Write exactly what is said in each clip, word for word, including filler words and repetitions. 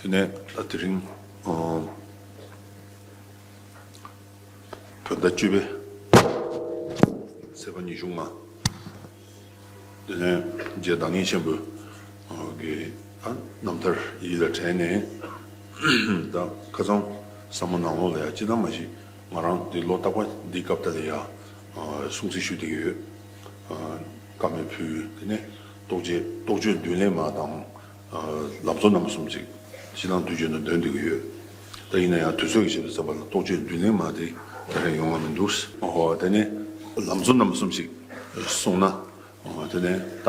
ནས་ད་དེ་རིང་ཨ་བོད་ཟླ་བཅུ་པའི་ཚེས་པ་ཉི་ཤུ་ལྔ། དེ་ནས་རྗེ་བདག་ཉིད་ཆེན་པོའི་གི་རྣམ་ཐར་ཡིད་ལ་དྲན་ནས། ད་ཁ་སང་བསམ་བློ་ནང་ལོགས་ལ་ཡང་ཅི་ལྟར་མ་ཤེས། ང་རང་འདི་ལོ་རྟག་པར་འདི་སྐབས་དེ་ལ་ཡང་སྲུང་བརྩི་ཞུ་བསྡད་ཀྱི་ཡོད། བཀའ་མོལ་ཕུལ། དེ་ནས་རྟོགས་བརྗོད་རྟོགས་བརྗོད་མདུན་ལེགས་མ་དང་། ལམ་གཙོ་རྣམ་གསུམ་ཞིག་ཕྱི་ནང་དུས་རྒྱུན་དུ་འདོན་བསྡད་ཀྱི་ཡོད། ད་ཡིན་ན་ཡང་དུས་ཚོད་ཀྱི་ཆེད་དུ་བསམ་པ་ལ་རྟོགས་བརྗོད་མདུན་ལེགས་མ་དེ་ད་རེས་ཡོང་བ་མི་འདུག། ཨོ་དེ་ནས་ལམ་གཙོ་རྣམ་གསུམ་ཞིག་གསུངས་ན། ཨོ་དེ་ནས་ད་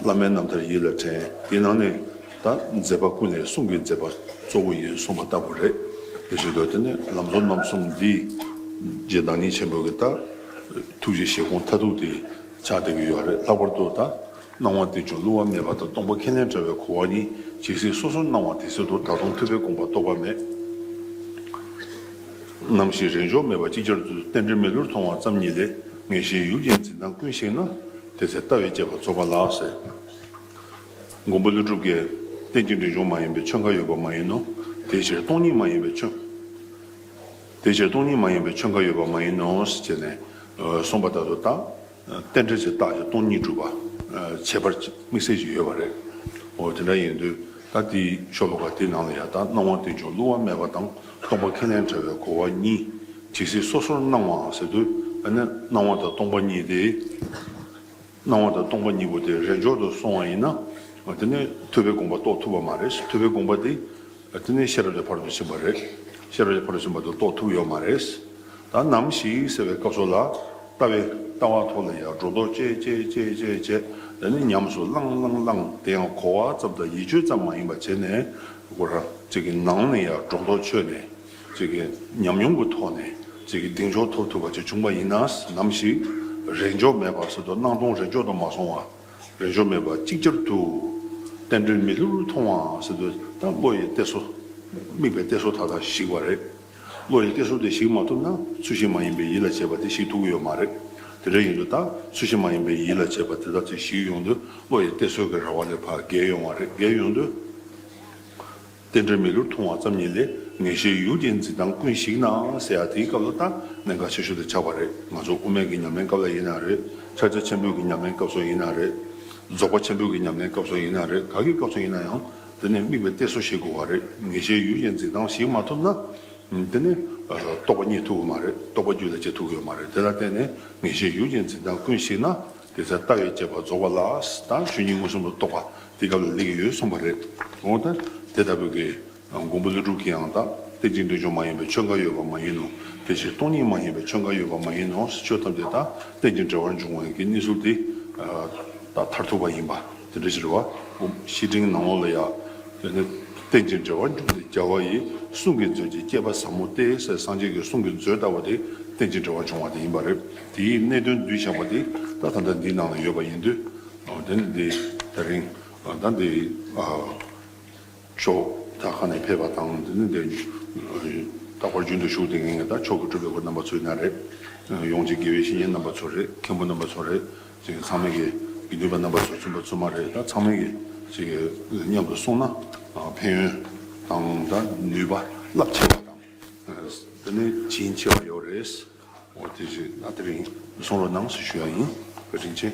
བླ་མའི་རྣམ་ཐར་ཡིད་ལ་དྲན། དེའི་ནང་ནས་ད་མཛད་པ་ཀུན་ལས་གསུང་གི་མཛད་པ་གཙོ་བོ་ཡིན་གསུངས་པ་ལྟ་བུ་རེད། དེ་བཞིན་དུ་དེ་ནས་ལམ་གཙོ་རྣམ་གསུམ་འདི་རྗེ་བདག་ཉིད་ཆེན་པོ་གི་ད་ཐུགས་ཀྱི་བཞེད་དགོངས་མཐར་ཐུག་དེ་ཆགས་བསྡད་ཀྱི་ཡོད་རེད། ལྷག་པར་དུ་ད་སྣང་བ་རྟེན་འབྱུང་བསླུ་བ་མེད་པ་དང་། སྟོང་པ་ཁས་ལེན་བྲལ་བའི་གོ་བ་གཉིས། ཇི་སྲིད་སོ་སོར་སྣང་བ་དེ་སྲིད་དུ། ད་དུང་ཐུབ་པའི་དགོངས་པ་རྟོགས་པ་མེད། ནམ་ཞིག་རེས་འཇོག་མེད་པར་ཅིག་ཅར་དུ། རྟེན་འབྲེལ་མི་བསླུར་མཐོང་བ་ཙམ་ཉིད་ལས། ངེས་ཤེས་ཡུལ་ཅན་འཛིན་སྟངས་ཀུན་ཞིག་ན། དེ་ཚེ་ལྟ་བའི་དཔྱད་པ་རྫོགས་པ་ལགས་ཟེར། མགོན་པོ་ཀླུ་སྒྲུབ་ཀྱིས་རྟེན་ཅིང་འབྲེལ་འབྱུང་མ་ཡིན་པའི་ཆོས་འགའ་ཡོད་པ་མ་ཡིན་ནོ། དེའི་ཕྱིར་སྟོང་ཉིད་མ་ཡིན་པའི་ཆོས། དེའི་ཕྱིར་སྟོང་ཉིད་མ་ཡིན་པའི་ཆོས་འགའ་ཡོད་པ་མ་ཡིན་ནོ་ཞེས་ནས་གསུངས་པ་ལྟར་དུ། ད་རྟེན་འབྲེལ་གྱི་རྟགས་ཀྱི་སྟོང་ཉིད་སྒྲུབ་པ་ཁྱད་པར་དམིགས་བསལ་ཅིག་ཡོད་པ་རེད། འོ་དེ་འདྲ་ཡིན་དུས་ད་དེའི་ཤོ་ལོ་ཀ་དེའི་ནང་ལ་ཡང་ད་སྣང་བ་རྟེན་འབྱུང་བསླུ་བ་མེད་པ་དང་། སྟོང་པ་ཁས་ལེན་བྲལ་བའི་གོ་བ་གཉིས། ཇི་སྲིད་སོ་སོར་སྣང་བ་ཟེར་དུས། ཨ་ནི་སྣང་བ་དང་སྟོང་པ་གཉིས་དེ། སྣང་བ་དང་སྟོང་པ་གཉིས་པོ་དེ་རེས་འཇོག་ཏུ་སོང་བ་ཡིན་ན། དེ་ནི་ཐུབ་པའི་དགོངས་པ་རྟོགས་ཐུབ་པ་མ་རེད། ཐུབ་པའི་དགོངས་པ་དེ་དེ་ནི་ཤེས་རབ་ཀྱི་ཕ་རོལ་ཏུ་ཕྱིན་པ་རེད། ཤེས་རབ་ཀྱི་ཕ་རོལ་ཏུ་ཕྱིན་པ་དེ་རྟོགས་ཐུབ་ཡོད་མ་རེད། ད་ནམ་ཞིག་ཟེར་བའི་སྐབས་སུ་ལ། ལྟ་བའི་ལྟ་བ་ཐོག་ལ་ཡང་སྒྲོ་འདོགས་བཅད་བཅད་བཅད་བཅད་བཅད། དེ་ནི་ཉམས་སུ་བླངས་བླངས་བླངས། དེ་ཡང་གོ་བ་ཙམ་དང་ཡིད་དཔྱོད་ཙམ་མ་ཡིན་པ་བྱས་ནས། ཁོ་རང་ཅིག་གི་ནང་ནས་ཡང་སྒྲོ་འདོགས་ཆོད་ནས། ཅིག་གི་ཉམས་མྱོང་གི་ཐོག་ནས་ཅིག་གི་གདེང་འཇོག་ཐོབ་ཐུབ་པ་ཅིག་བྱུང་བ་ཡིན་ན། ནམ་ཞིག་རེས་འཇོག་མེད་པ་ཟེར་དུས་སྣང་སྟོང་རེས་འཇོག་ཏུ་མ་སོང་བ། རེས་འཇོག་མེད་པར་ཅིག་ཅར་དུ། རྟེན་འབྲེལ་མི་བསླུར་མཐོང་བ་ཟེར་དུས། ད་བློ་ཡི་གཏད་སོ། དམིགས་པའི་གཏད་སོ་མཐའ་དག་ཞིག་པ་རེད། བློ་ཡི་གཏད་སོ་དེ་ཞིག་མ་ཐུབ་ན། ཚུལ་བཞིན་མ་ཡིན་པའི་ཡིད་ལ་བྱེད་པ་དེ་ཞིག་ཐུབ་ཀྱི་ཡོད་མ་རེད། དེ་འདྲ་ཡིན་དུས་ད་ཚུལ་བཞིན་མ་ཡིན་པའི་ཡིད་ལ་བྱེད་པ་དེ་དག་ཅིག་ཞིག་ཡོང་དུས། བློ་ཡི་གཏད་སོ་གི་ར་བ་ལས་ཕར་བརྒལ་ཡོང་བ་རེད། བརྒལ་ཡོང་དུས། རྟེན་འབྲེལ་མི་བསླུར་མཐོང་བ་ཙམ་ཉིད་ལས། ངེས་ཤེས་ཡུལ་ཅན་འཛིན་སྟངས་ཀུན་ཞིག་ན་ཟེར་ཡ་དེའི་སྐབས་ལ་ད་གནད་འགག་ཆེ་ཤོས་དེ་ཆགས་པ་རེད། ང་ཚོ་དབུ་མའི་གི་ཉམས་ལེན་སྐབས་ལ་ཡིན་ན་རེད། ཕྱག་རྒྱ་ཆེན་པོའི་གི་ཉམས་ལེན་སྐབས་སུ་ཡིན་ན་རེད། རྫོགས་པ་ཆེན་པོའི་གི་ཉམས་ལེན་སྐབས་སུ་ཡིན་ན་རེད། ག་གི་སྐབས་སུ་ཡིན་ན་ཡང་དེ་ནས་དམིགས་པའི་གཏད་སོ་ཞིག་དགོས་པ་རེད། ངེས་ཤེས་ཡུལ་ཅན་འཛིན་སྟངས་ཞིག་མ་ཐུབ་ན། དེ་ནས་རྟོགས་པ་རྙེད་ཐུབ་ཀྱི་མ་རེད། རྟོགས་པ་རྒྱུད་ལ་སྐྱེ་ཐུབ་ཀྱི་མ་རེད། དེ་ལ་བརྟེན་ནས་ངེས་ཤེས་ཡུལ་ཅན་འཛིན་སྟངས་ཀུན་ཞིག་ན། དེ་ཚེ་ལྟ་བའི་དཔྱད་པ་རྫོགས་པ་ལགས། ད་ཆོས་ཉིད་མངོན་སུམ་དུ་རྟོགས་པ་དེ་སྐབས་ལ་སླེབས་ཀྱི་ཡོད་གསུངས་པ་རེད། འོ་ད་དེ་ལྟ་བུའི་གི་མགོན་པོ་ཀླུ་སྒྲུབ་ཀྱིས་ཡང་ད། རྟེན་ཅིང་འབྲེལ་འབྱུང་མ་ཡིན་པའི་ཆོས་འགའ་ཡོད་པ་མ་ཡིན་ནོ། དེ་ཕྱིར་སྟོང་ཉིད་མ་ཡིན་པའི་ཆོས་འགའ་ཡོད་པ་མ་ཡིན་ནོ། ཆོས་ཐམས་ཅད་ད་རྟེན་ཅིང་འབྲེལ་བར་འབྱུང་བའི་གི་གནས་ཚུལ་དེ་ད་མཐར་ཐུག་པ་ཡིན་པ་དེ་འདྲ་ཞིག་རེད་བ། བཤེས་སྤྲིང་ནང་ལོགས་ལ་ཡ། དེ་ནི་རྟེན་ཅིང་འབྲེལ་བར་འབྱུང་སྟེ། རྒྱལ་བ་ཡི་གསུང་གི་མཛོད་ཀྱི་བསྐལ་པ་ཟབ་མོ་སྟེ་ཟེར། སངས་རྒྱས་ཀྱི་གསུང་གི་མཛོད་ལྟ་བུ་དེ་རྟེན་ཅིང་འབྲེལ་བར་འབྱུང་བ་དེ་ཡིན་པ་རེད། དེའི་གནད་དོན་བསྡུས་བཞག་པ་དེ་ད་ད་ལྟ་འདིའི་ནང་ལ་ཡོད་པ་ཡིན་དུས། དེ་ནི་འདི་ད་རིང་ད་འདི་ཕྱོགས་ད་ག་ནས་ཕེབས་པ་དང་། དེ་ནི་འདི་རྟག་པར་རྒྱུན་དུ་བཞུགས་བསྡད་མཁན་གྱི་ད་ཕྱོགས་ཀྱི་སྤྲུལ་པའི་སྐུ་རྣམ་པ་ཚོ་ཡིན་ན་རེད། ཡོངས་ཀྱི་དགེ་བའི་བཤེས་གཉེན་རྣམ་པ་ཚོ་རེད། མཁན་པོ་རྣམ་པ་ཚོ་རེད། ཅིག་ཚང་མས་ཀྱི་དགེ་འདུན་པ་རྣམ་པ་ཚོ་བཙུན་པ་བཙུན་མ་རེད། ད་ཚང་མས་ཀྱི་ཅིག་མཉམ་དུ་སོང་ན་ཕན་ཡོན་དང་ད་ནུས་པ་རླབས་ཆེ་བ་དང་། དེ་ནས་བྱིན་ཆེ་བ་ཡོད་རེད། འོ་དེ་བཞིན་ད་དེ་རིང་གསུང་རོགས་གནང་ཞེས་ཞུ་ཡ་ཡིན། བཀའ་དྲིན་ཆེ།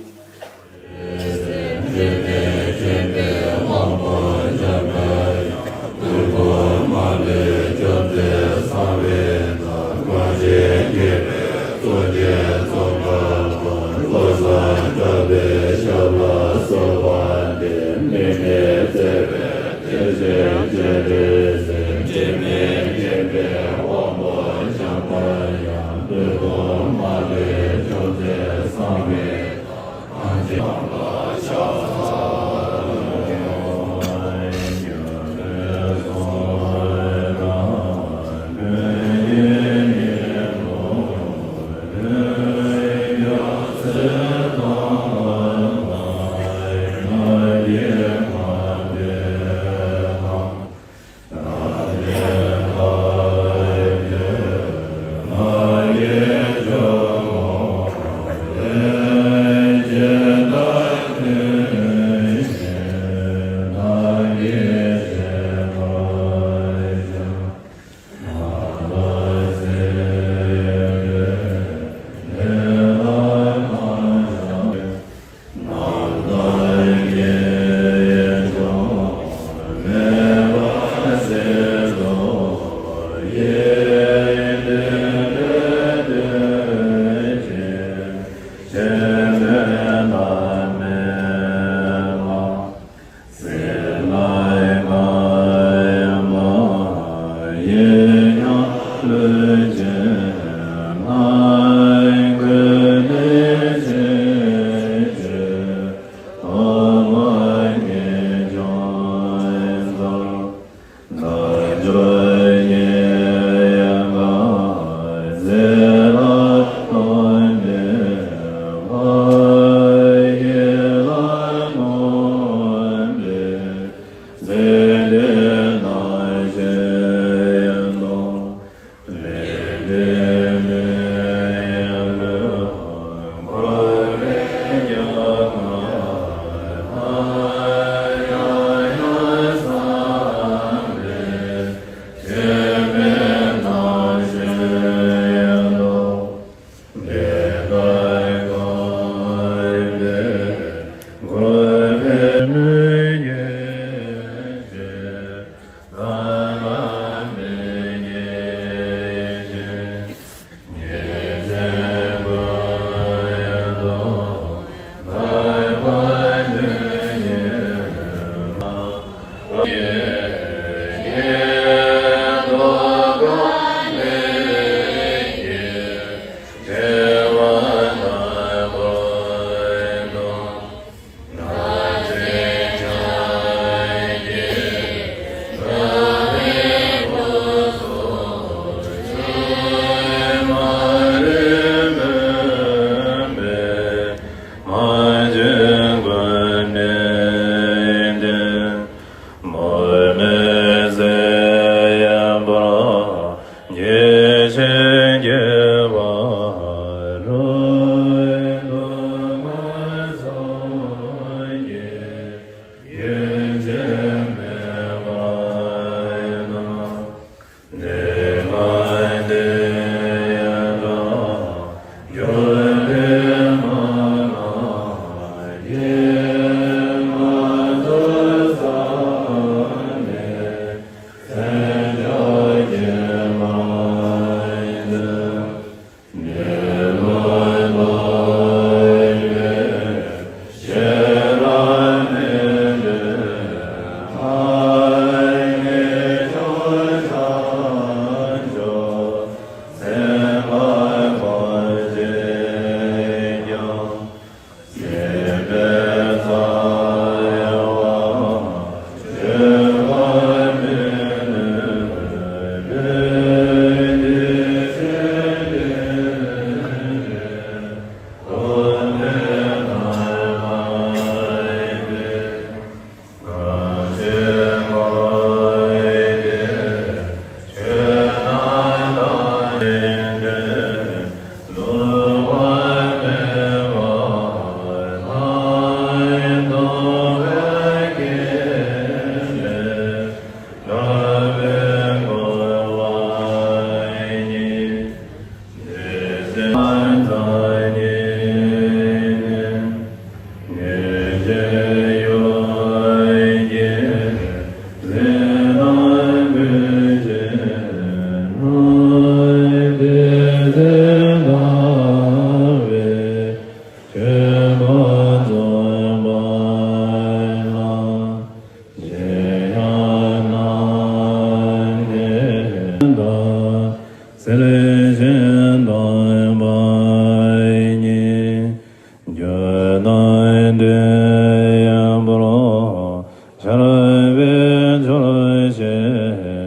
ཞེས།